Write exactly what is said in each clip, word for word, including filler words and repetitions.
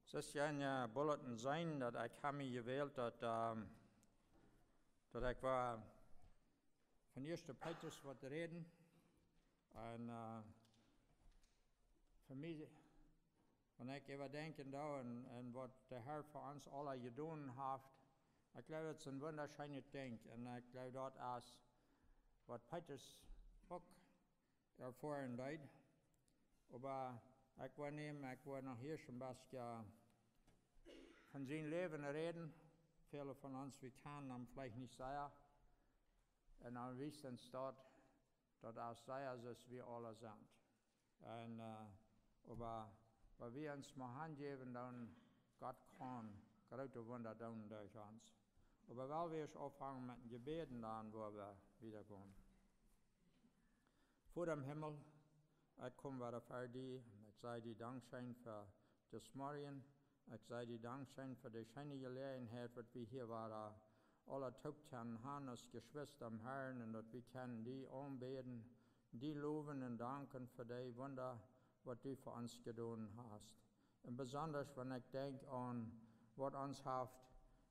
Soo aus jie en june Bulletin seenen, daut ekj hab mie jewält daut, ehm, daut ekj wull von ieeschte Petrus waut räden. Un, eh, fa mie, wan ekj äwadenkjen doo un, un waut de Herr fa ons aula jedonen haft, ekj jleew, daut es een wundascheenet Dinkj. Un ekj jleew, daut es waut Petrus uk erfoaren deed. Oba ekj wull nämen, ekj wull noch hia een bät von sien Läwen räden. Väle von ons, wie kjanen am veleicht nich sea. Un dan wiest ons daut, daut es sea, soo aus wie aula sent. Un, eh, oba wan wie ons mau hanjäwen, dan Gott kaun groote Wunda doonen derch ons. Oba well wie ieescht aunfangen met een Jebäd un dan woa wie wieda gonen. Voda em Himmel, ekj kom wada ver die un ekj saj die dankscheen fa dis Morjen. Ekj saj die dankscheen fa de scheene Jeläajenheit, waut wie hia wada aula toop kjennen han aus Jeschwista em Herrn, un daut wie kjennen die aunbäden, die lowen un danken fa de Wunda, waut du fa ons jedonen hast. Un besondasch, wan ekj denkj aun waut ons haft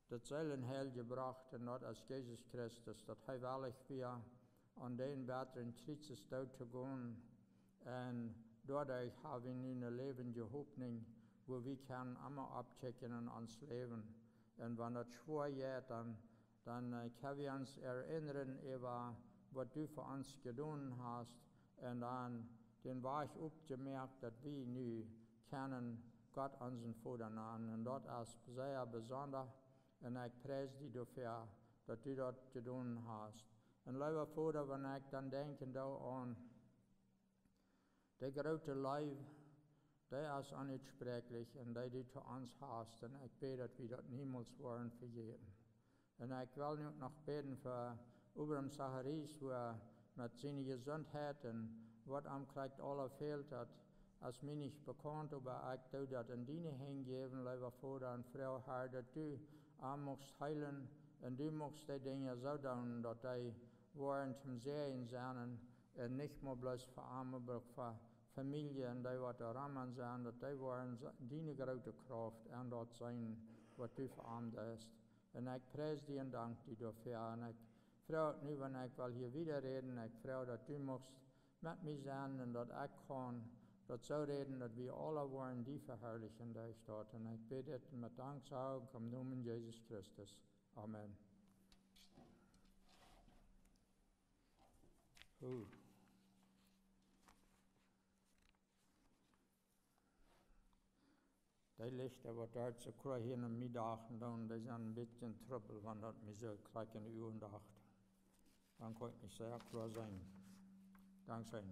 daut Seelenheil jebrocht, un daut es Jesus Christus, daut hee wellich wia, aun dän bätren Kjriezesdoot to gonen. Un doaderch hab wie nu eene läwendje Hopninj, wua wie kjennen emma oppkjikjen en ons Läwen. Un wan daut schwoa jeit, dan, dan, eh, kjenn wie ons erinnren äwa waut du fa ons jedonen hast. Un dan dän Wajch opjemoakt, daut wie nu kjennen Gott onsen Voda nanen. Un daut es sea besonda. Un ekj pries die doafäa, daut du daut jedonen hast. Un leewa Voda, wan ekj dan denkjen doo aun de groote Leew, dee es onutspräakjlich, un dee du to ons hast. Un ekj bäd, daut wie daut niemols woaren vejäten. Un ekj well nu uk noch bäden fa Obram Zacharias, woo hee met siene Jesuntheit un waut am krakjt aula fält, daut es mie nich bekaunt, oba ekj doo daut en diene Henj jäwen, leewa Voda, un froag, Herr, daut du am muchst heelen un du muchst dee Dinja soo doonen, daut dee woaren toom Säajen sennen un nich mau bloos fa am, oba uk fa Famielje un dee, waut doa rom sent, daut dee woaren se-, diene groote Krauft en daut seenen, waut du fa am deist. Un ekj pries die un dank die doafäa. Un ekj froag nu, wan ekj well hia wieda räden, ekj froag, daut du muchst met mie sennen un daut ekj kaun daut soo räden, daut wie aula woaren die veharlichen derch daut. Un ekj bäd dit met Danksagen em Nomen Jesus Christus. Amen. Huh. Dee Lichta, waut doa soo kloa hia aum Meddach doonen, dee sent een bät Trubbel, wan daut mie soo kloa enne Uagen docht. Dan kaun ekj nich sea kloa seenen. Dankscheen.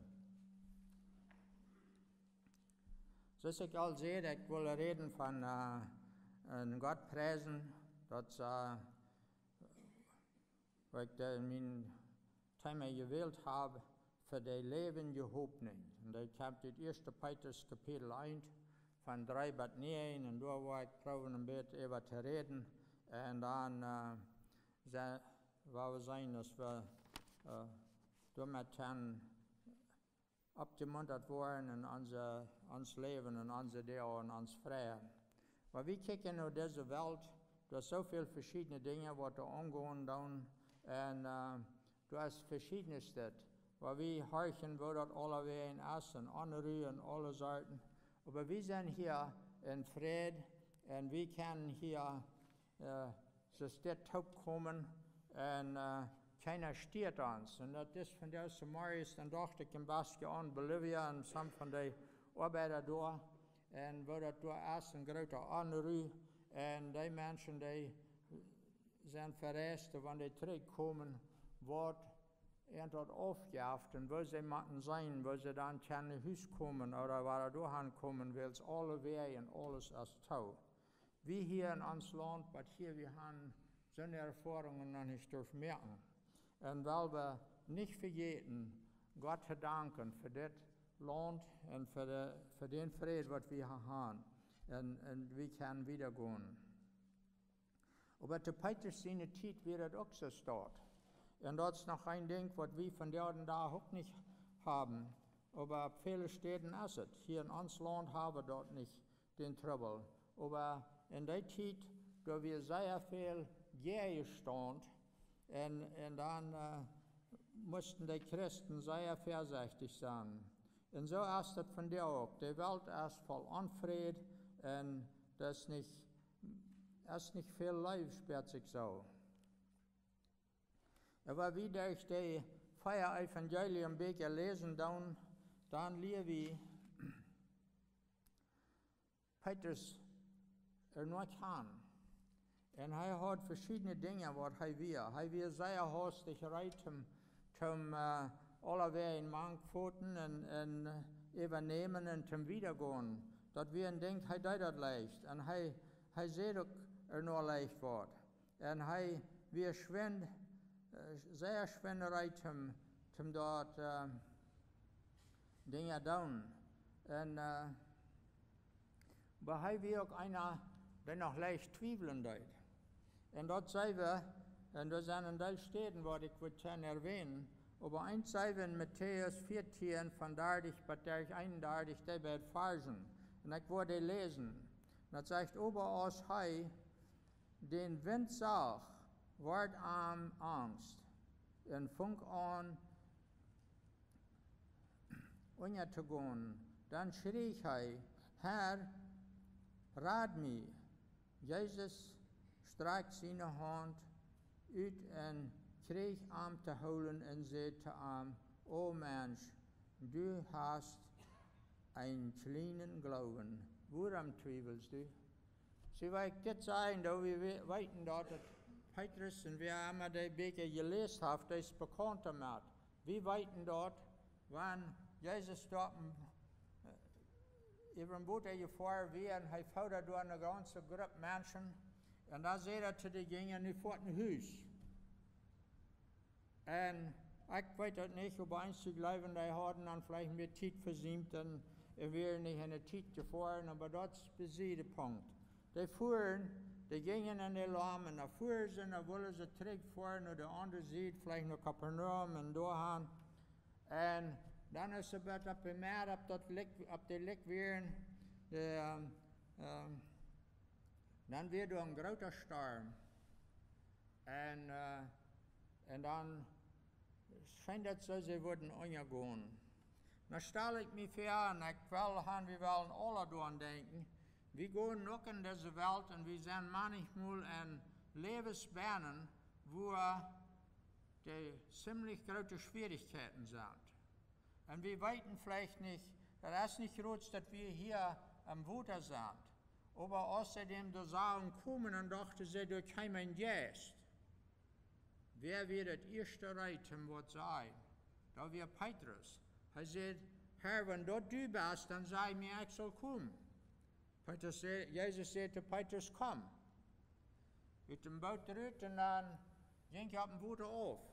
Soo aus ekj aul säd, ekj well räden von, eh, en Gott priesen, daut, eh, waut ekj doa en mien Thema jewält hab, fa de läwendje Hopninj. Un daut kjemt ut ieeschte Petrus Kapitel eent, von dree bat näajen, un doa woa ekj proowen een bät äwa to räden. Un dan, eh, se-, woa wie seenen, daut wie, eh, doamet kjennen oppjemuntat woaren en onse, ons Läwen, en onse Doag, en ons Freien. Oba wie kjikjen no dise Welt, doa sent soo väl veschiedne Dinja, waut doa aungonen doonen. Un, eh, doa es veschiednet, waut wie horchen, woo daut aulawäajen es, un Onru un aule Sorten. Oba wie sent hia en Fräd, un wie kjennen hia, eh, soo stell toopkomen, un, eh, kjeena stieet ons. Un daut es vondoag zemorjes, dan docht ekj een bät aun Bolivia un some von de Oabeida doa. Un woo daut doa es, een groota Onru. Un dee Menschen, dee sent vereist, wan dee trigjkomen, waut an daut aufjeft un woo see motten sennen, woo see dan kjennen no Hus komen ooda wada doahan komen, wiels aulawäajen aules es too. Wie hia en ons Launt, waut hia wie han, soone Erfoarungen noch nich derwen moaken. Un well wie nich vejäten, Gott to danken fa dit Launt un fa de, fa dän Fräd, waut wie hia han. Un, un wie kjennen wieda gonen. Oba to Petrus siene Tiet wia daut uk soo staut. Un daut es noch een Dinkj, waut wie vondoag dän Dach uk nich haben. Oba opp väle Städen es et. Hia en ons Launt hab wie daut nich dän Trubbel. Oba en dee Tiet, doa wia sea väl Jäajestaunt un, un dan äh, musten de Christen sea väasechtich sennen. Un soo es daut vondoag uk. De Welt es voll Onfräd un daut es nich, es nich väl Leew, spieet sikj soo. Un wan wie derch de vea Evangelium Bieekja läsen, dan, dan lia wie Petrus ea noch aun. Un hee haud veschiedne Dinja waut hee wia. Hee wia sea haustich reed toom, toom äh, aulawäajen mank foten un, un äwanämen un toom wieda gonen. Daut wia een Dinkj, hee deed daut leicht. Un hee, hee säd uk ea noch leicht waut. Un hee wia schwind, äh, sea schwind reed toom, toom doa äh, Dinja doonen. Un äh, oba hee wia uk eena, dee noch leicht twiewlen deed. Un daut seenen wie, un doa sent een Deel Städen waut ekj wudd kjennen erwänen, oba eent seenen wie en Matäus vieetieen von dartich bat dartich eenundartich, dee beid Varzen. Un ekj woa dee läsen. Un daut sajcht: Oba aus hee dän Wint sach, wort am angst un funk aun unjatogonen. Dan schrieech hee: Herr, rad mie! Jesus strakjt siene Haunt ut un kjrieech am to hoolen un säd to am: O Mensch, du hast een kjlienen Gloowen, wuarom twiewelst du? See, waut ekj dit saj, daut wie we-, weeten daut, daut Petrus un wäa emma dee Bieekja jeläst haft, dee es bekaunt doamet. Wie weeten daut, wan Jesus doa opp een, äh, äwa een Boot jefoaren wia un hee foodad doa eene gaunze Grupp Menschen. Un dan säd hee to de Jinja: Nu foat no Hus. Un ekj weet daut nich, oba eenje jleewen, dee hauden dan veleicht mea Tiet vesiemt un, un wieren nich en de Tiet jefoaren, oba daut es besied de Punkt. Dee fuaren, dee jinjen en de Lommen, dan fuaren see, dan wullen see trigjfoaren no de aundre Sied, veleicht no Kapernaum un doahan. Un dan es see bie daut Meer opp daut Lek, opp de Lek wieren, de, ähm, ähm, dan wia doa een groota Storm. Un, äh, un dan schient daut soo, see wudden unjagonen. Dan stal ekj mie väa, un ekj well han, wie wellen aula doaraun denkjen, wie gonen uk en dise Welt un wie sent mannichmol en Läwes bennen, wua dee ziemlich groote Schwierichkjeiten sent. Un wie weeten veleicht nich, daut es nich groots, daut wie hia aum Wota sent. Oba aus see dän doa sagen komen, dan dochten see, doa kjeem een Jeist. Wäa wia daut ieeschte reed toom waut sajen? Daut wia Petrus. Hee säd: Herr, wan daut du best, dan saj mie, ekj saul komen. Petrus sä-, Jesus säd to Petrus: Komm. Ut däm Boot rut un dan jinkj hee opp daut Wota auf.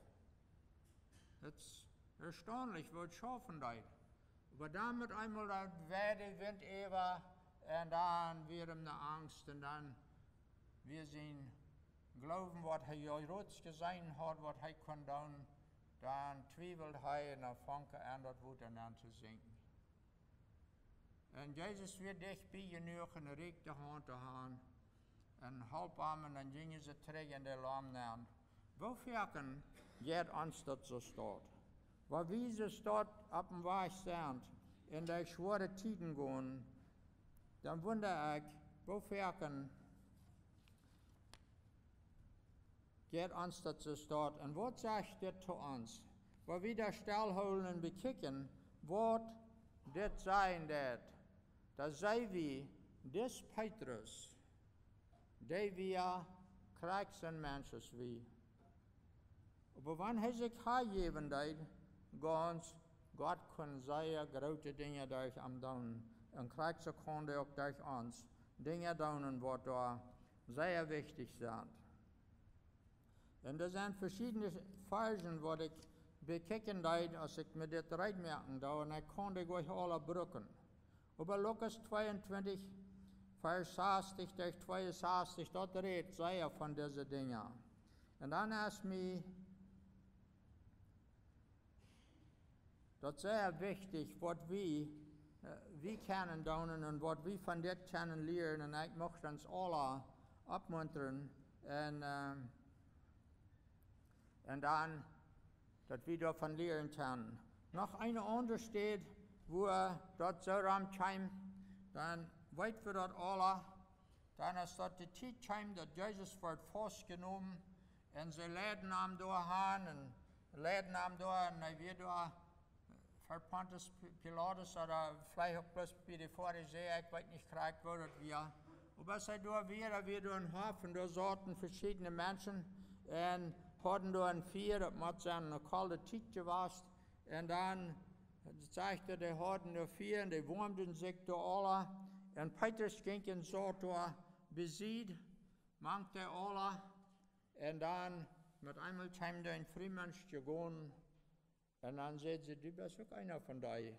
Daut es erstaunlich, waut schaufen deed. Oba dan met eemol dan wia de Wint äwa un dan wia am de Angst un dan wia sien Gloowen, waut hee jo jrods jeseenen haud, waut hee kunn doonen, dan twieweld hee un dan funk hee aun daut Wota nenn to sinkjen. Un Jesus wia dicht bie jenuach, om am de Haunt to hoolen un holp am, un dan jinjen see trigj en de Lommen nenn. Woo foaken jeit ons daut soo? Daut, wan wie soo opp dän Wajch sent un derch schwoare Tieden gonen, dan wunda ekj, woo foaken jeit ons daut soo? Un waut sajcht dit to ons? Wan wie doa stellhoolen un bekjikjen, waut dit sajen deit, dan seenen wie, dis Petrus, dee wia krakjt soon Mensch aus wie. Oba wan hee sikj hanjäwen deed, gaunz, Gott kunn sea groote Dinja derch am doonen. Un krakjt soo kaun hee uk derch ons Dinja doonen, waut doa sea wichtich sent. Un doa sent veschiedne Varzen, waut ekj bekjikjen deed, aus ekj mie dit reed moaken deed, un ekj kunn dee goanich aula brucken. Oba Lukas tweeuntwintich, Varsch sastich derch tweeunsastich, daut rät sea von dise Dinja. Un dan es mie daut sea wichtich, waut wie wie kjennen doonen un waut wie von dit kjennen lieren. Un ekj mucht ons aula oppmuntren un, un dan, daut wie doavon lieren kjennen. Noch eene aundre Städ, wua daut soo rom kjeem, dan weet wie daut aula, dan es daut de Tiet kjeem, daut Jesus wort faustjenomen un see leiden am doa han un leiden am doa un hee wia doa ver Pontius Pilatus, ooda veleicht uk bloos bie de Farisäa, ekj weet nich krakjt woo daut wia. Oba aus hee doa wia, doa wia doa een Hoff un doa sauten veschiedne Menschen un hauden doa een Fia, daut mott sennen eene kolde Tiet jewast. Un dan sajcht et, dee hauden doa Fia un dee woamden sikj doa aula. Un Petrus jinkj un saut doa besied, mank dee aula. Un dan met eemol kjeem doa een Frumensch jegonen. Un dan säd see: Du best uk eena von dee,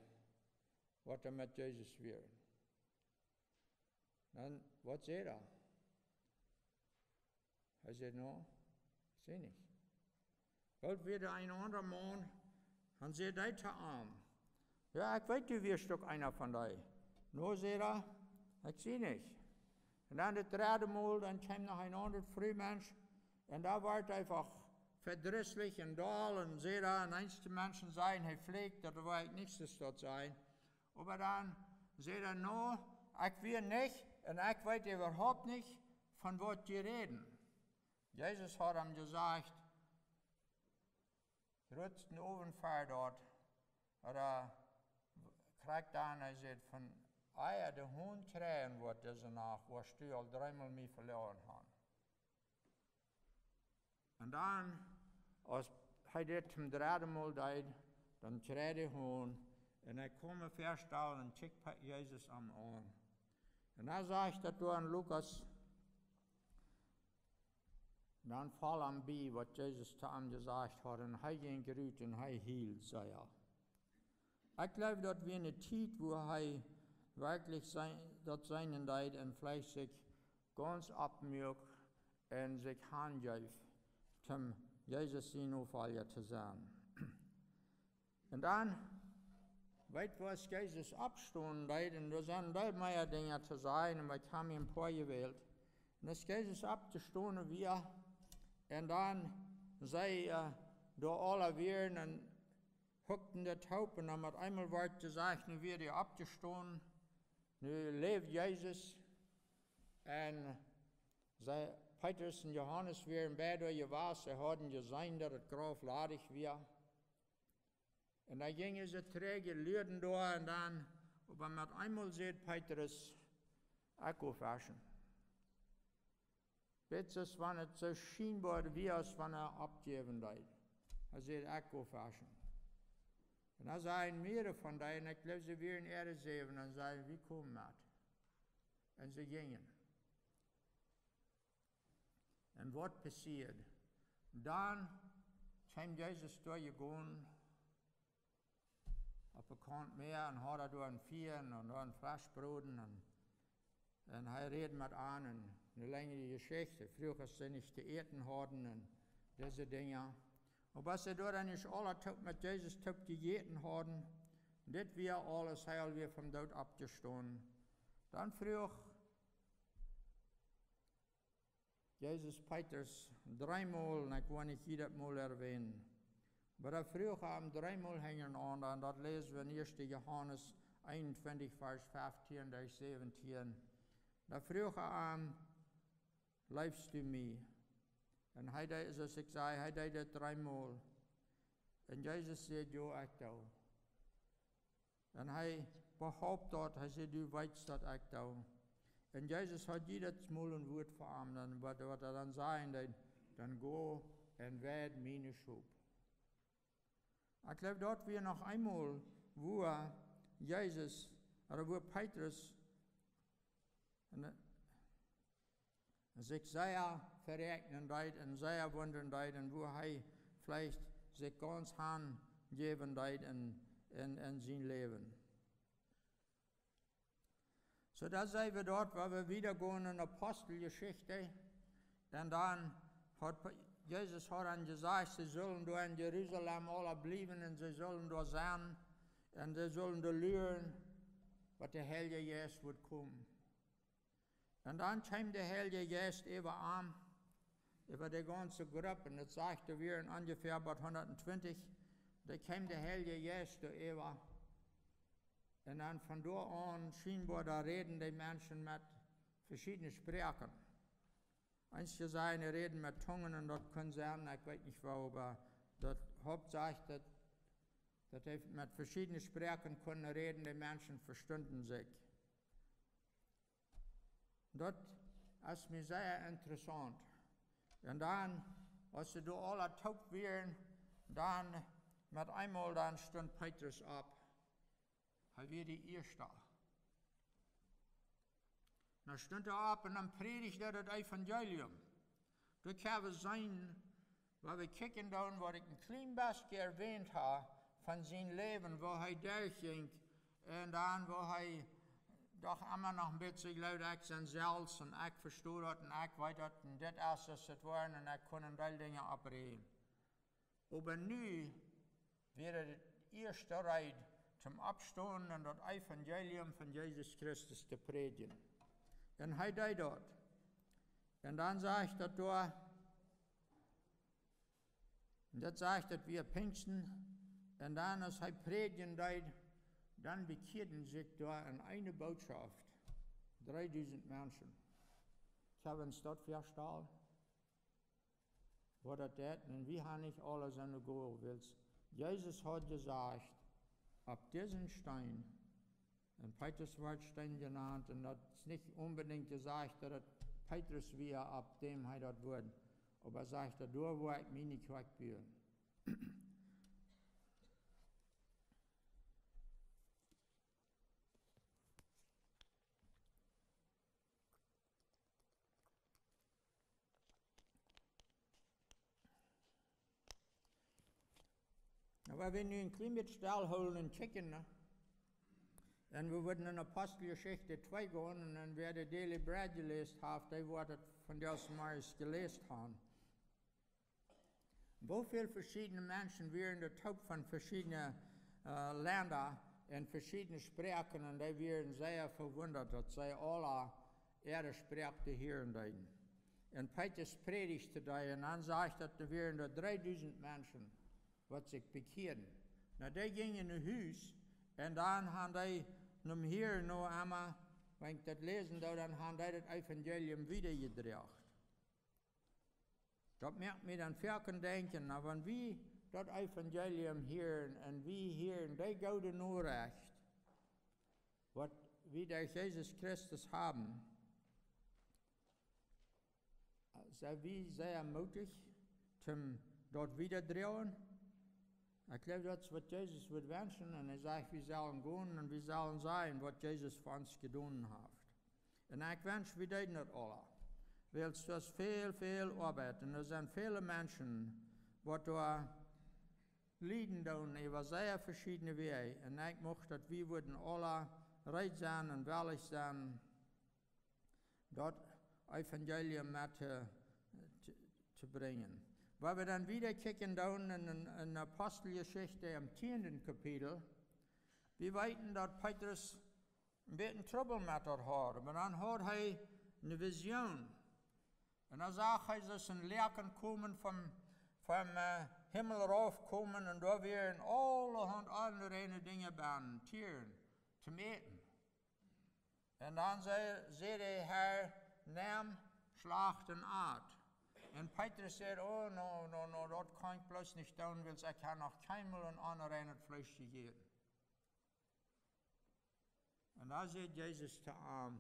waut doa met Jesus wieren. Dan, waut säd hee? Hee säd: No, ekj sie nich. Boolt wia doa een aundra Maun, dan säd dee to am: Jo, ekj weet, du wieescht uk eena von dee. No, säd hee, ekj sie nich. Un dan daut dredde Mol, dan kjeem noch een aundret Frumensch. Un doa wort eefach vedrisslich un doll un säd, un eenje Menschen säden, hee flucht, daut wull ekj nich soo stoakj sennen. Oba dan säd hee: No, ekj wia nich un ekj weet äwahaupt nich, von waut jie räden. Jesus haud am jesajcht: Rutst dän Owent ver daut, ooda krakjt dan, hee säd: Von ea de Hon kjreien woat dise Nacht, woascht du aul dreemol mie veloaren han. Un dan, aus hee dit toom dredden Mol deed, dan kjreid de Hon, un hee kaum väastalen un kjikjt Jesus am aun. Un dan sajcht daut doa en Lukas: Dan foll am bie, waut Jesus to am jesajcht haud, un hee jinkj rut un hee hield sea. Ekj jleew, daut wia eene Tiet, wua hee werkjlich see-, daut seenen deed un veleicht sikj gaunz oppmuak un sikj hanjeef, toom Jesus sien Nofolja to sennen. Un dan, weet wie, aus Jesus oppstonen deed, un doa sent väl mea Dinja to sajen, oba ekj hab mie een poa jewält. Un aus Jesus oppjestonen wia, un dan see, äh, doa aula wieren un hukten doa toop, un dan met eemol wort jesajcht: Nu wia hee oppjestonen, nu läft Jesus. Un see, Petrus un Johanes wieren beid doa jewast, see hauden jeseenen, daut daut Grauf ladich wia. Un dan jinjen see trigj, luaden doa, un dan, oba met eemol säd Petrus: Ekj go feschen. Dit es, wan et soo schienboa wia, aus wan hee oppjäwen deed. Hee säd: Ekj go feschen. Un dan säden mearere von dee, un ekj jleew, see wieren äare säwen, un säden: Wie komen met. Un see jinjen. Un waut passieed? Dan kjeem Jesus doa jegonen opp bekaunt Mäa un haud doa een Fia un doa een Freschbroden un, un hee räd met an un eene lenjre Jeschicht. Hee fruach, aus see nich to äten hauden un dise Dinja. Oba aus see doa dan ieescht aula toop met Jesus toop jejäten hauden, dit wia aules, hee wia vom Doot oppjestonen, dan fruach Jesus Petrus dreemol, un ekj woa nich jiedet Mol erwänen, oba doa fruach hee am dreemol hinjarenaunda, un daut läs wie en ieeschte Johanes eenuntwintich, Varsch feftieen bat säwentieen. Doa fruach hee am: Leefst du mie? Un hee deed, soo aus ekj säd, hee deed daut dreemol. Un Jesus säd: Jo, ekj doo. Un hee behaupt daut, hee säd: Du weetst, daut ekj doo. Un Jesus haud jiedet Mol een Wuat fa am, dan waut, waut hee dan säd, dan, dan: Go un weid miene Schop. Ekj jleew, daut wia noch eemol, wua Jesus, ooda wua Petrus, un, äh, sikj sea veräakjnen deed un sea wundren deed un wua hee veleicht sikj gaunz hanjäwen deed en, en, en sien Läwen. Soo, doa sent wie doa, wua wie wieda gonen en Aposteljeschicht. Un dan haud Pe-, Jesus haud an jesajcht, see sullen doa en Jerusalem aula bliewen un see sullen doa sennen un see sullen doa luren. waut de Heilje Jeist wudd komen. Un dan kjeem de Heilje Jeist äwa am, äwa de gaunze Grupp, un daut sajcht, doa wieren onjefäa bie hundat twintich, doa kjeem de Heilje Jeist doa äwa. Un dan von doa aun schienboa doa räden de Menschen met veschiedne Sproaken. Eenje sajen, dee räden met Tungen un daut kunn sennen, ekj weet nich woo, oba daut Haupt sajcht daut, daut hee met veschiedne Sproaken kunn räden, de Menschen vestunden sikj. Daut es mie sea interessaunt. Un dan, aus see doa aula toop wieren, dan met eemol dan stunt Petrus opp. Hee wia de ieeschta. Dan stunt hee opp un dan prädicht hee daut Evangelium. Doa kjenn wie seenen, wua wie kjikjen doonen, waut ekj een kjlien bät erwähnt hab von sien Läwen, woo hee derchjinkj. Un dan, woo hee doch emma noch een bät jleewd, ekj sie selfst un ekj vesto daut un ekj weet daut un dit es, es daut woaren un ekj kunn een Deel Dinja opprechten. Oba nu wia hee de ieeschta reed toom oppstonen un daut Evangelium von Jesus Christus to prädjen. Un hee deed daut. Un dan sajcht daut doa, un daut sajcht daut wia Pinjsten, un dan aus hee prädjen deed, dan bekjieeden sikj doa en eene Bootschoft dreedusent Menschen. Kjenn wie ons daut väastalen? Waut daut deit, un wie haben nich aule soone Gow, wiels Jesus haud jesajcht, opp disen Steen, un Petrus woat Steen jenant, un daut es nich onbedinjt jesajcht, daut daut Petrus wia, opp däm hee daut wudd, oba sajcht hee, doa woa ekj miene Kjoakj buen. Oba wan wie nu een kjlien bät stellhoolen un kjikjen, nä? Un wie wudden en Aposteljeschicht twee gonen un dan, wäa de Daily Bread jeläst haft, dee woat daut vondoag zemorjes jeläst haben. Woo väl veschiedne Menschen wieren doa toop von veschiedne, äh, Lenda un veschiedne Sproaken, un dee wieren sea vewundat, daut see aula äare Sproak hieren deeden. Un Petrus prädicht to dee, un dan sajcht daut, doa wieren doa dreedusent Menschen, waut sikj bekjieeden. Nu, dee jinjen no Hus, un dan haben dee nom Hieren no emma, wan ekj daut läsen doo, dan haben dee daut Evangelium wiedajedroagen. Daut moakt mie dan foaken denkjen, na, wan wie daut Evangelium hieren un wie hieren dee goode Norecht, waut wie derch Jesus Christus haben, sent wie sea mootich, toom daut wiedadroagen? Ekj jleew, daut es waut Jesus wudd wenschen, un hee sajcht, wie sellen gonen un wie sellen sajen, waut Jesus fa ons jedonen haft. Un ekj wensch, wie deeden daut aula. Wiels doa es väl, väl Oabeit. Un doa sent väle Menschen, waut doa lieden doonen, äwa sea veschiedne Wäaj. Un ekj mucht, daut wie wudden aula reed sennen un wellich sennen, daut Evangelium met to, to, to brinjen. Wan wie dan wieda kjikjen doonen en, en, en Aposteljeschicht em tieenden Kapitel, wie weeten, daut Petrus een bät Trubbel met daut haud. Oba dan haud hee eene Vision. Un dan sach hee soo een Loaken komen vom, vom, äh, Himmel raufkomen un doa wieren aulahaunt onreine Dinja bennen, Tieren, toom äten. Un dan säd, säd de Herr: "Nem, schlacht un at." Un Petrus säd: "Oh, no, no, no, daut kaun ekj bloos nich doonen, wiels ekj hab noch kjeenmol een onreinet Fleesch jejäten." Un dan säd Jesus to am: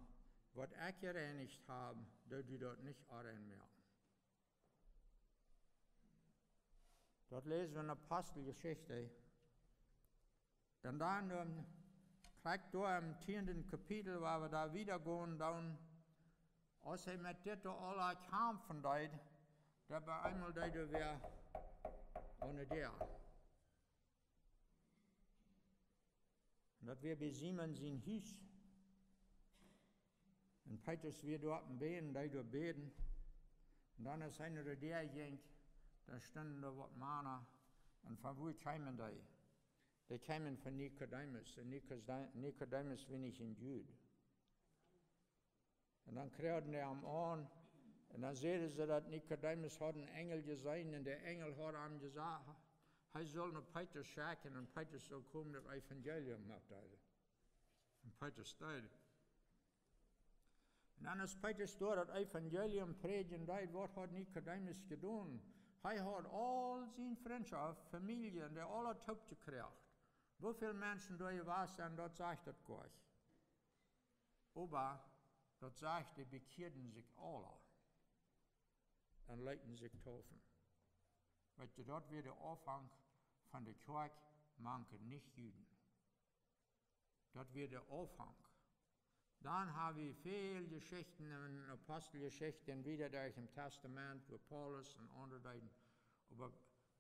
"Waut ekj jereinicht hab, doo du daut nich onrein moaken." Daut läsen wie en Aposteljeschicht. Un dan, ähm, krakjt doa em tieenden Kapitel, wua wie doa wieda gonen doonen, aus hee met dit aula kjamfen deed, daut bie eemol deed hee wada aun de Däa. Un daut wia bie Simon sien Hus. Un Petrus wia doa opp een Bän, deed doa bäden. Un dan, aus hee no de Däa jinkj, dan stunden doa waut Mana. Un von wua kjeemen dee? Dee kjeemen von Nikodemus. Un Nikodemus wia nich een Jud. Un dan kjrieejen dee am aun. Un dan säden see, daut Nikodemus haud een Enjel jeseenen. Un de Enjel haud am jesajcht, hee sull no Petrus schekjen un Petrus sull komen daut Evangelium metdeelen. Un Petrus deed. Un dan, aus Petrus doa daut Evangelium prädjen deed, waut haud Nikodemus jedonen? Hee haud aul siene Frintschoft, Famielje, dee aula toop jekjräajen. Woo väl Menschen doa jewast sent, daut sajcht daut goanich. Oba daut sajcht, dee bekjieeden sikj aula un leeten sikj deepen. Weetst, daut wia de Aunfank von de Kjoakj mank de Nichjuden. Daut wia de Aunfank. Dan ha wie väl Jeschichten en Aposteljeschicht un wieda derch em Testament, wua Paulus un aundre deeden. Oba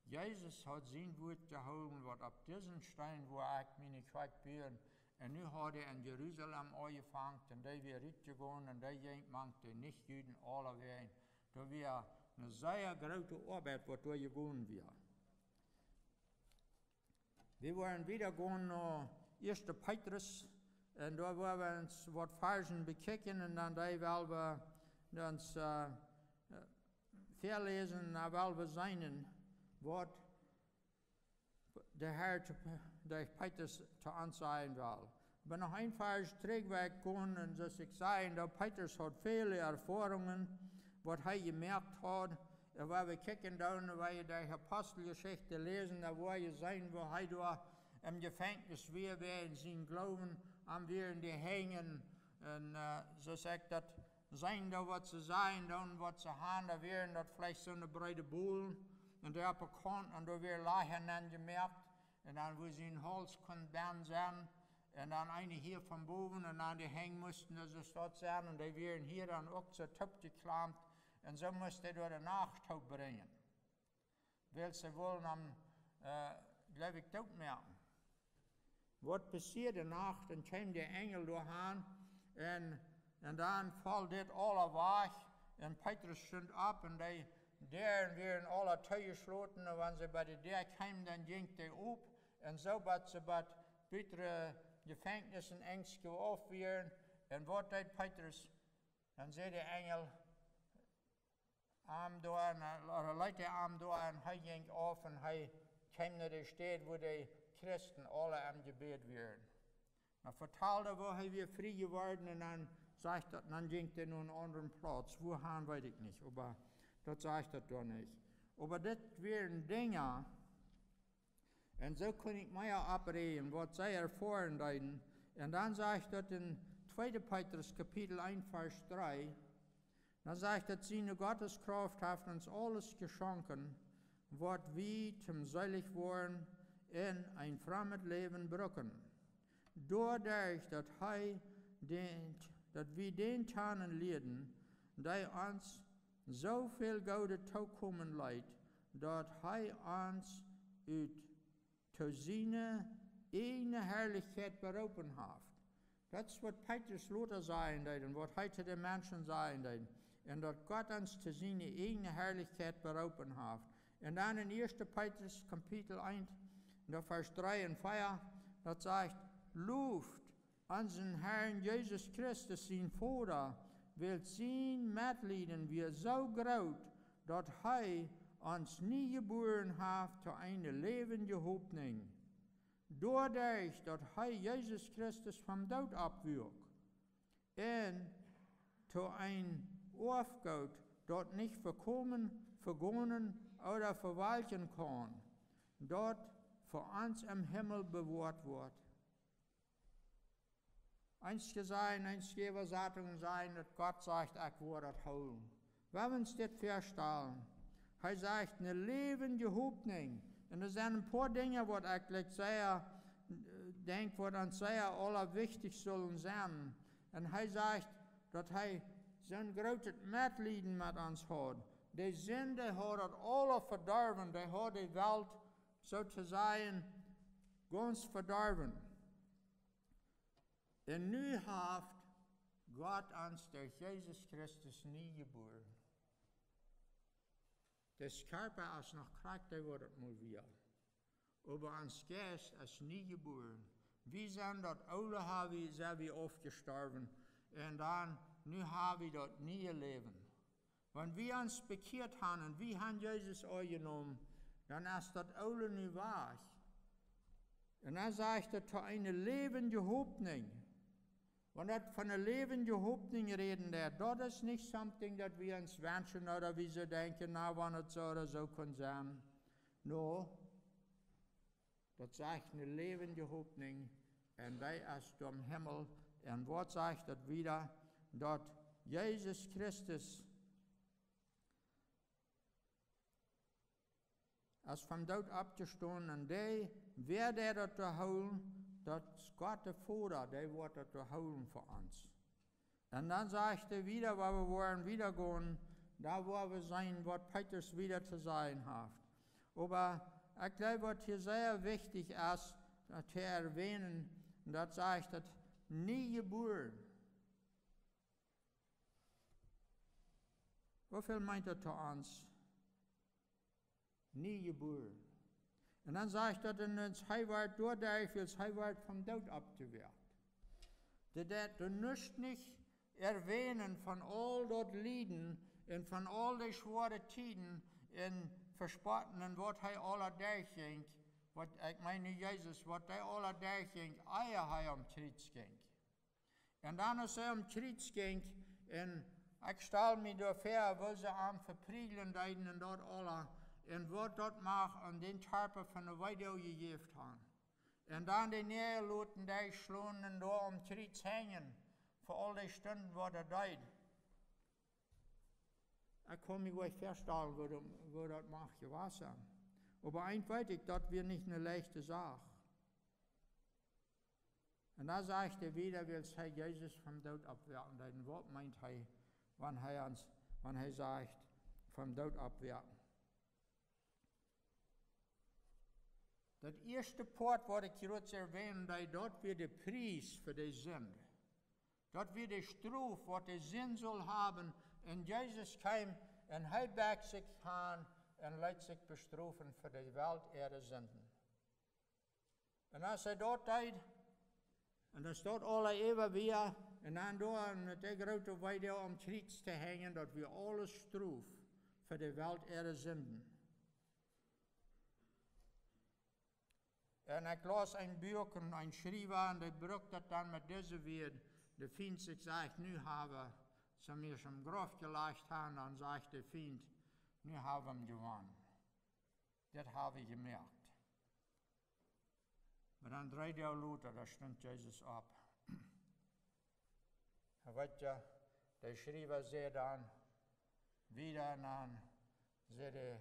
Jesus haud sien Wuat jehoolen, waut: Opp disen Steen woa ekj miene Kjoakj buen. Un nu haud hee en Jerusalem aunjefongen, un dee wia rutjegonen, un dee jinkj mank de Nichjuden aulawäajen. Daut wia eene sea groote Oabeit, waut doa jegonen wia. Wie woaren wieda gonen no ieeschte Petrus, un doa woa wie ons waut Varschen bekjikjen, un dan dee well wie ons, äh, äh, väaläsen, un dan well wie seenen, waut de Herr to, derch Petrus to ons sajen well. Oba noch een Varsch trigj woa ekj gonen, un soo aus ekj säd, daut Petrus haud väle Erfoarungen, waut hee jemoakt haud. Un wan wie kjikjen dan, wan wie de Aposteljeschicht läsen, dan woa wie seenen, woo hee doa em Jefenkjnis wia, wäajen sienen Gloowen, am wieren dee Henj, un, äh, soo aus ekj daut seenen doo, waut see sajen, dan waut see hauden, doa wieren daut veleicht soone breede Bolen, un dee opp de Kaunt, un doa wia Lajcha nenjemoakt, un dan wua sien Hauls kunn bennen sennen, un dan eene hia von bowen, un dan de Henj musten, daut es daut sennen, un dee wieren hia dan uk soo toopjekjlampt, un soo must hee doa de Nacht toop brinjen. Wiels see wullen am, äh, jleew ekj, doot moaken. Waut passieed de Nacht? Dan kjeem de Enjel doa aun, un, un dan foll dit aula wajch, un Petrus stunt opp, un dee Däaren wieren aula toojeschloten, un wan see bie de Däa kjeemen, dan jinkj dee op, un soo bat see bat butret Jefenkjnis en Enjskje auf wieren. Un waut deed Petrus? Dan säd de Enjel, am doa, un, ooda leet hee am doa, un hee jinkj auf, un hee kjeem no de Städ, wua de Christen aula aum Jebäd wieren. Dan vetald hee, woo hee wia frie jeworden, un dan sajcht daut, dan jinkj hee no eenen aundren Plauz. Wuahan, weet ekj nich, oba daut sajcht daut doa nich. Oba dit wieren Dinja, un soo kunn ekj mea opprieejen, waut see erfoaren deeden. Un dan sajcht daut en tweede Petrus Kapitel eent, Varsch dree, dan sajcht daut: Siene Gotteskrauft haft ons aules jeschonken, waut wie toom seelich woaren un een frommet Läwen brucken. Doaderch, daut hee dän, daut wie dän kjanen lieeden, dee ons soo väl Goodet tookomen leet, daut hee ons ut to siene ieejne Harlichkjeit beroopen haft. Daut es, waut Petrus lota sajen deed un waut hee to de Menschen sajen deed. Un daut Gott ons to siene ieejne Harlichkjeit beroopen haft. Un dan en ieeschte Petrus Kapitel eent, en de Varsch dree un vea, daut sajcht: Loft onsen Herrn Jesus Christus, sien Voda, wiels sien Metlieden wia soo groot, daut hee ons nie jebuaren haft to eene läwendje Hopninj, doaderch daut hee Jesus Christus vom Doot oppwuak, un to een Oafgoot, daut nich vekomen, vegonen ooda vewalkjen kaun, daut fa ons em Himmel bewoat woat. Eenje sajen, eenje Äwasatungen sajen, daut Gott sajcht: Ekj woa daut hoolen. Wan wie ons dit väastalen, hee sajcht, eene läwendje Hopninj. Un doa sent een poa Dinja, waut ekj jlikj sea, äh, denkj, waut ons sea aulawichtichst sullen sennen. Un hee sajcht, daut hee soon grootet Metlieden met ons haud. De Sind haud daut aula vedorwen, dee haud de Welt, soo to sajen, gaunz vedorwen. Un nu haft Gott ons derch Jesus Christus nie jebuaren. De Kjarpa es noch krakjt, dee woat et mol wada. Oba ons Jeist es nie jebuaren. Wie sent daut oole, ha wie, sent wie aufjestorwen. Un dan, nu ha wie daut niee Läwen. Wan wie ons bekjieet han un wie han Jesus aunjenomen, dan es daut oole nu wajch. Un dan sajcht et to eene läwendje Hopninj. Wan daut von eene läwendje Hopninj räden deit, daut es nich something daut wie ons wenschen ooda wie soo denkjen, na, wan et soo ooda soo kunn sennen. No, daut sajcht eene läwendje Hopninj, un dee es doa em Himmel. Un waut sajcht daut wieda? Daut Jesus Christus es vom Doot oppjestonen, un dee, wäa deit daut doa hoolen? Daut es Gott de Voda, dee woat daut doa hoolen fa ons. Un dan sajcht hee wieda, wua wie woaren wieda gonen, doa woa wie seenen, waut Petrus wieda to sajen haft. Oba ekj jleew, waut hia sea wichtich es, daut to erwähnen, daut sajcht daut nie jebuaren. Woo väl meent daut to ons? Nie jebuaren. Un dan sajcht daut en ons, hee woat doaderch, wiels hee woat vom Doot oppjewakjt. Daut, daut du nuscht nich erwähnen von aul daut Lieden un von aul dee schwoare Tieden un Vespotten un waut hee aula derchjinkj. Waut, ekj meen nu Jesus, waut hee aula derchjinkj, ea hee aum Kjriez jinkj. Un dan aus hee aum Kjriez jinkj, un ekj stal mie doa väa, woo see am veprieejlen deeden un daut aula, un waut daut mach aun dän Kjarpa fa eene Weedoag jejäft han. Un dan dee näajloten, dee schlonen un doa aum Kjriez henjen, fa aul dee Stunden waut hee deed. Ekj kaun mie goanich väastalen, woo daut, woo daut mach jewast sennen. Oba eent weet ekj, daut wia nich eene leichte Sach. Un dan sajcht hee wieda, wiels hee Jesus vom Doot oppwakjen deed. Un waut meent hee, wan hee ons, wan hee sajcht, vom Doot oppwakjen? Daut ieeschte Poat, waut ekj hia erwähnen deed, daut wia de Pries fa de Sind. Daut wia de Strof, waut de Sind sull haben. Un Jesus kjeem un hee bekjt sikj han un leet sikj bestrofen fa de Welt äare Sinden. Un aus hee daut deed, un aus daut aula äwa wia, un dan doa met de groote Weedoag aum Kjriez to henjen, daut wia aules Strof fa de Welt äare Sinden. Un ekj laus een Buak un een Schriewa, un dee brukt daut dan met dise Wieed: De Fient, ekj saj, nu hab wie, aus see am em Grauf jelajcht han, dan sajcht de Fient: Nu hab wie am jewonnen. Dit hab wie jemoakt. Oba dan dree Doag lota, doa stunt Jesus opp. Un weet jie, de Schriewa säd dan wieda, un dan säd hee,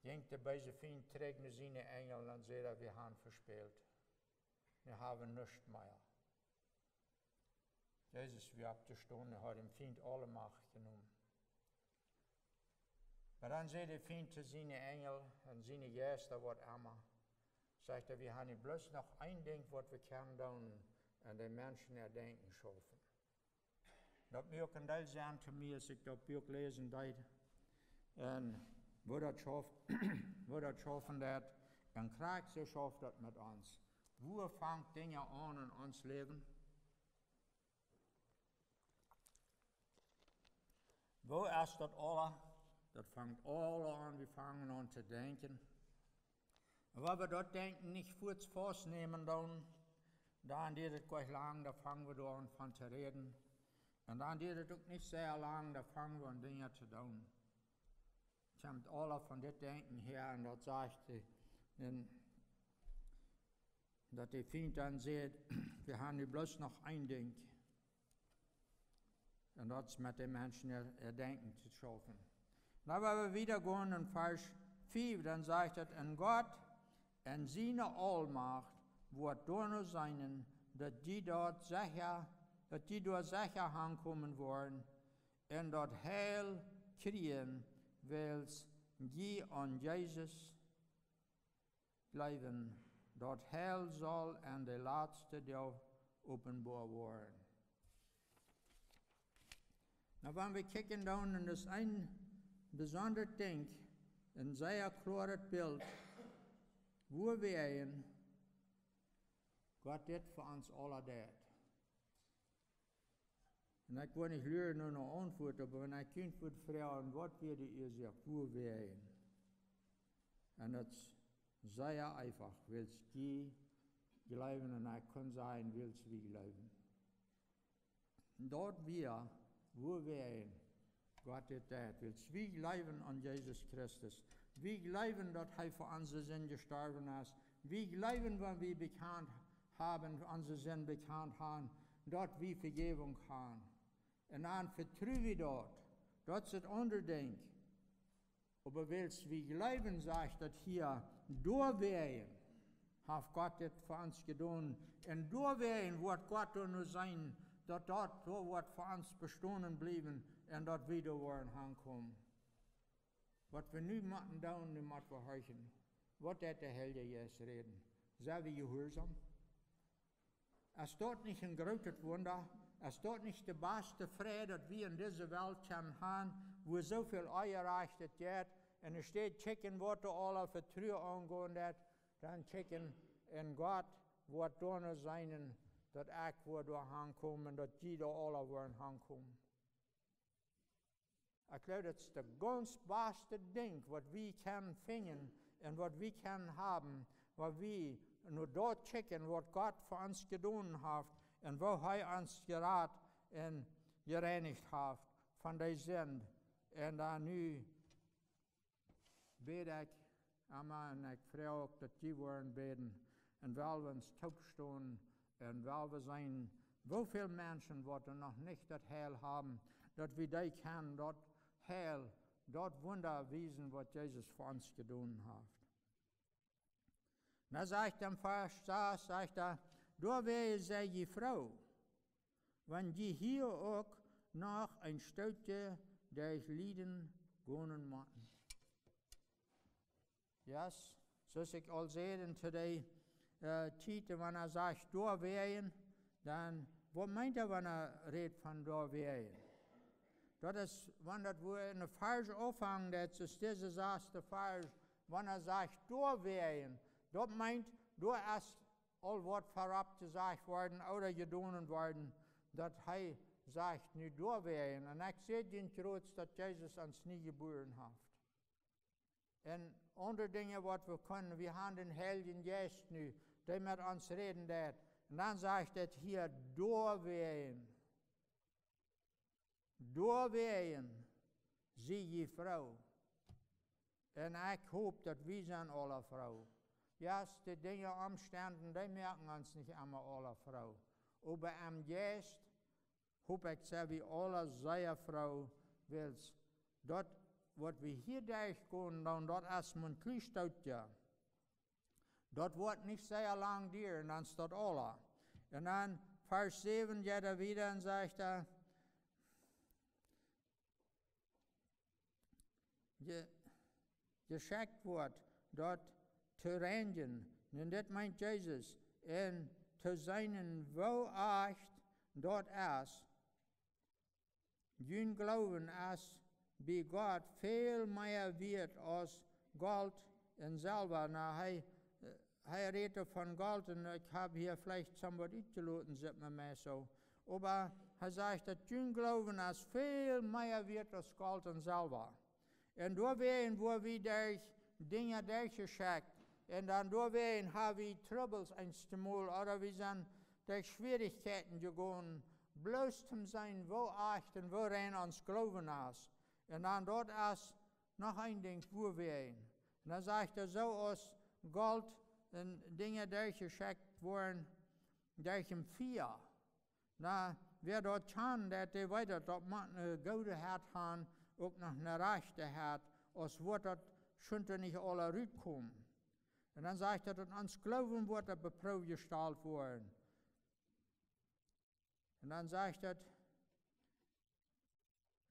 jinkj de beese Fient trigj no siene Enjel, un dan säd hee: Wie han vespält. Nu hab wie nuscht mea. Jesus wia oppjestonen, haud däm Fient aule Macht jenomen. Oba dan säd de Fient to siene Enjel un siene Jeista, waut emma, sajcht hee: Wie han nu bloos noch een Dinkj, waut wie kjennen doonen, un de Menschen äa Denkjen schaufen. Daut muak een Deel Senn to mie, aus ekj daut Buak läsen deed. Un woo daut schauft, woo daut schaufen deit, un krakjt soo schauft daut met ons. Wua fangt Dinja aun en ons Läwen? Woo es daut aula? Daut fangt aula aun, wie fangen aun to denkjen. Un wan wie daut Denkjen nich fuaz faustnämen doonen, dan diet et goanich lang, dan fangen wie doa aun von to räden. Un dan diet et uk nich sea lang, dan fangen wie aun Dinja to doonen. Kjemt aula von dit Denkjen häa, un daut sajcht hee, un daut de Fient dan sajcht: Wie han nu bloos noch een Dinkj. Un daut es met de Menschen äa, äa Denkjen to schaufen. Dan wan wie wieda gonen en Varsch fief, dan sajcht et: Un Gott en siene Aulmacht woat doano seenen, daut jie doa secha, daut jie doa secha hankomen woaren, un daut Heil kjrieen, wiels jie aun Jesus jleewen. Daut Heil saul en de latste Doag openboa woaren. Nu, wan wie kjikjen dan, un daut es een besondret Dinkj, een sea kloaret Bilt, Wuawäajen Gott dit fa ons aula deit. Un ekj woa nich luren no ne Auntwuat, oba wan ekj junt wudd froagen, waut wia de Uasoak, wuawäajen? Un daut es sea eefach, wiels jie jleewen un ekj kunn sajen, wiels wie jleewen. Daut wia, wuawäajen Gott dit deit, wiels wie jleewen aun Jesus Christus. Wie jleewen, daut hee fa onse Sind jestorwen es. Wie jleewen, wan wie bekjant haben, onse Sind bekjant haben, daut wie Vejäwunk haben. Un dan vetru wie daut. Daut es daut aundre Dinkj. Oba wiels wie jleewen, sajcht daut hia, doawäajen haft Gott dit fa ons jedonen. Un doawäajen woat Gott doa nu seenen, daut daut doa woat fa ons bestonen bliewen un daut wie doa woaren hankomen. Waut wie nu motten doonen, nu motten wie horchen, waut deit de Heilje Jeist räden. Sent wie jehuarsom? Es daut nich een grootet Wunda? Es daut nich de baste Fräd, daut wie en dise Welt kjennen haben, wua soo väl Onjerajchtet jeit, un enne Städ kjikjen, waut doa aula fa Trua aungonen deit, dan kjikjen en Gott, waut doa nu seenen, daut ekj woa doa hankomen, daut jie doa aula woaren hankomen. Ekj jleew, daut es daut gaunz baste Dinkj, waut wie kjennen finjen un waut wie kjennen haben, wan wie no daut kjikjen, waut Gott fa ons jedonen haft un woo hee ons jerat un jereinicht haft von de Sind. Un dan nu bäd ekj emma un ekj froag uk, daut jie woaren bäden. Un wiels wie ons toopstonen un wiels wie seenen, woo väl Menschen, waut doa noch nich daut Heil haben, daut wie dee kjennen daut Heil, daut Wunda wiesen, waut Jesus fa ons jedonen haft. Dan sajcht hee em Varsch sas, sajcht hee: "Doawäajen sie jie froo, wan jie hia uk noch een Stootje derch Lieden gonen motten." Yes, soo aus ekj aul säd, en to dee, äh, Tiet, wan hee sajcht doawäajen, dan, waut meent hee, wan hee rät von doawäajen? Daut es, wan daut wua en de Varsch aunfangt, daut es dise saste Varsch, wan hee sajcht doawäajen, daut meent, doa es aul waut verropp jesajcht worden ooda jedonen worden, daut hee sajcht nu doawäajen. Un ekj säd junt jrod, daut Jesus ons nie jebuaren haft. Un aundre Dinja, waut wie kjennen, wie haben dän Heiljen Jeist nu, dee met ons räden deit. Un dan sajcht hee hia doawäajen. Doawäajen sie jie froo. Un ekj hop, daut wie sent aula froo. Jo, de Dinja, Omstenden, dee moaken ons nich emma aula froo. Oba em Jeist, hop ekj, sent wie aula sea froo, wiels daut, waut wie hia derchgonen, dan daut es mau een kjlien Stootje. Daut woat nich sea lang dieren, dan es daut aula. Un dan Varsch säwen jeit hee wieda un sajcht hee, je-, jeschekjt woat, daut to reinjen, un dit meent Jesus, un to seenen, woo ajcht daut es, jun Gloowen es bie Gott väl mea wieet aus Golt un Selwa. Nu, hee, äh, hee rät von Golt, un ekj hab hia veleicht somewhat utjeloten, sitt mie mea soo. Oba hee sajcht, daut jun Gloowen es väl mea wieet aus Golt un Selwa. Un doawäajen woa wie derch Dinja derchjeschekjt. Un dan doawäajen ha wie Trubbels eenjemol, ooda wie sent derch Schwierichkjeiten jegonen, bloos toom seenen, woo ajcht un woo rein ons Gloowen es. Un dan daut es noch een Dinkj, wuawäajen. Un dan sajcht hee, soo aus Golt un Dinja derchjeschekjt woaren derch een Fia. Nu, wäa daut kjant, dee weet daut, daut mott eene goode Hett haben, uk noch eene rajchte Hett, aus woat daut schunt nich aula rutkomen. Un dan sajcht hee, daut ons Gloowen woat opp de Proow jestalt woaren. Un dan sajcht hee,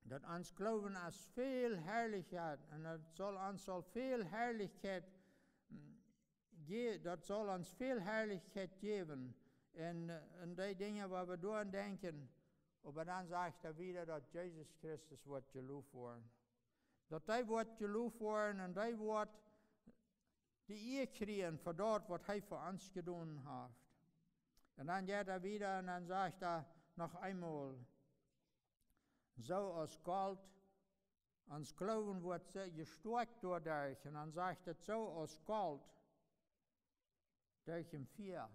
daut ons Gloowen es väl Harlichkjeit, un daut saul ons saul väl Harlichkjeit, mm, je-, daut saul ons väl Harlichkjeit jäwen. Un, äh, un dee Dinja, wua wie doaraun denkjen, oba dan sajcht hee wieda, daut Jesus Christus woat jeloft woaren. Daut hee woat jeloft woaren un hee woat de Ea kjrieen fa daut, waut hee fa ons jedonen haft. Un dan jeit hee wieda un dan sajcht hee noch eemol: Soo aus Golt, ons Gloowen woat jestoakjt doaderch. Un dan sajcht hee: Soo aus Golt derch daut Fia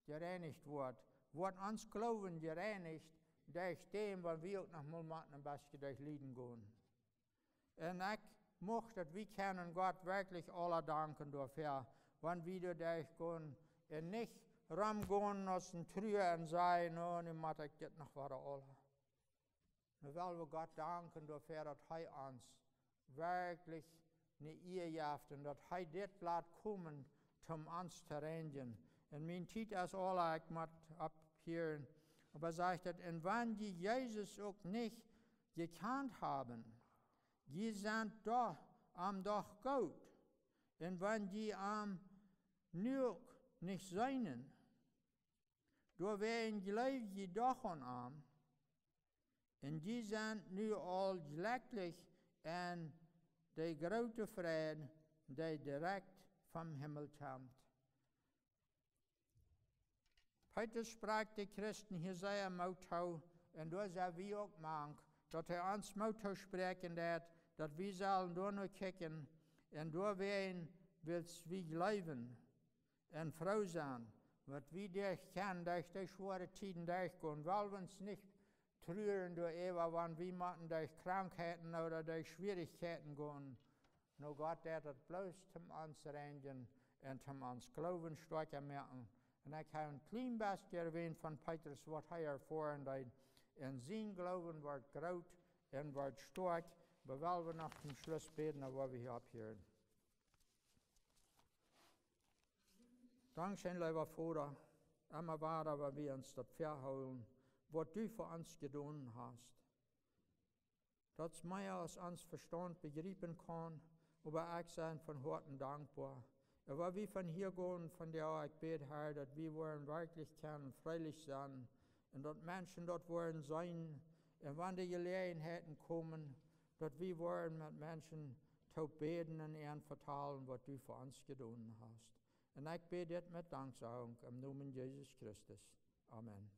jereinicht woat, woat ons Gloowen jereinicht derch däm, wan wie uk noch mol motten een bät derch Lieden gonen. Un ekj mucht, daut wie kjennen Gott werkjlich aula danken doafäa, wan wie doaderch gonen un nich romgonen aus een Trua un sajen: No, nu mott ekj dit noch wada aula. Nu well wie Gott danken doafäa, daut hee ons werkjlich ne Ea jeft un daut hee dit lat komen, om ons to reinjen. Un mien Tiet es aula, ekj mott opphieren. Oba sajcht hee: Un wan jie Jesus uk nich jekjant haben, jie sent doch, am doch goot. Un wan jie am nu uk nich seenen, doawäajen jleew jie doch aun am. Un jie sent nu aul jlekjlich en de groote Freid, dee direkt vom Himmel kjemt. Petrus sprakjt de Christen hia sea Moot too, un doa sent wie uk mank, daut hee ons Moot toospräakjen deit, daut wie sellen doano kjikjen un doawäajen, wiels wie jleewen un froo sennen, waut wie derch kjennen, derch de schwoare Tieden derchgonen, well wie ons nich truaren doaräwa, wan wie motten derch Krankheiten ooda derch Schwierichkjeiten gonen. No, Gott deit daut bloos om ons reinjen un om ons Gloowen stoakja moaken. Un ekj hab een kjlien bät erwähnt von Petrus, waut hee erfoaren deed. Un sien Gloowen wort groot un wort stoakj. Oba well wie noch toom Schluss bäden, dan woa wie hia opphieren. Dankscheen, leewa Voda, emma wada, wan wie ons daut väahoolen, waut du fa ons jedonen hast. Daut es mea aus ons Vestaunt bejriepen kaun, oba ekj sie von Hoaten dankboa. Un wan wie von hia gonen vondoag, ekj bäd, Herr, daut wie woaren werkjlich kjennen freelich sennen un daut Menschen daut woaren seenen. Un wan de Jeläajenheiten komen, daut wie woaren met Menschen toop bäden un an vetalen, waut du fa ons jedonen hast. Un ekj bäd dit met Danksagunk em Nomen Jesus Christus. Amen.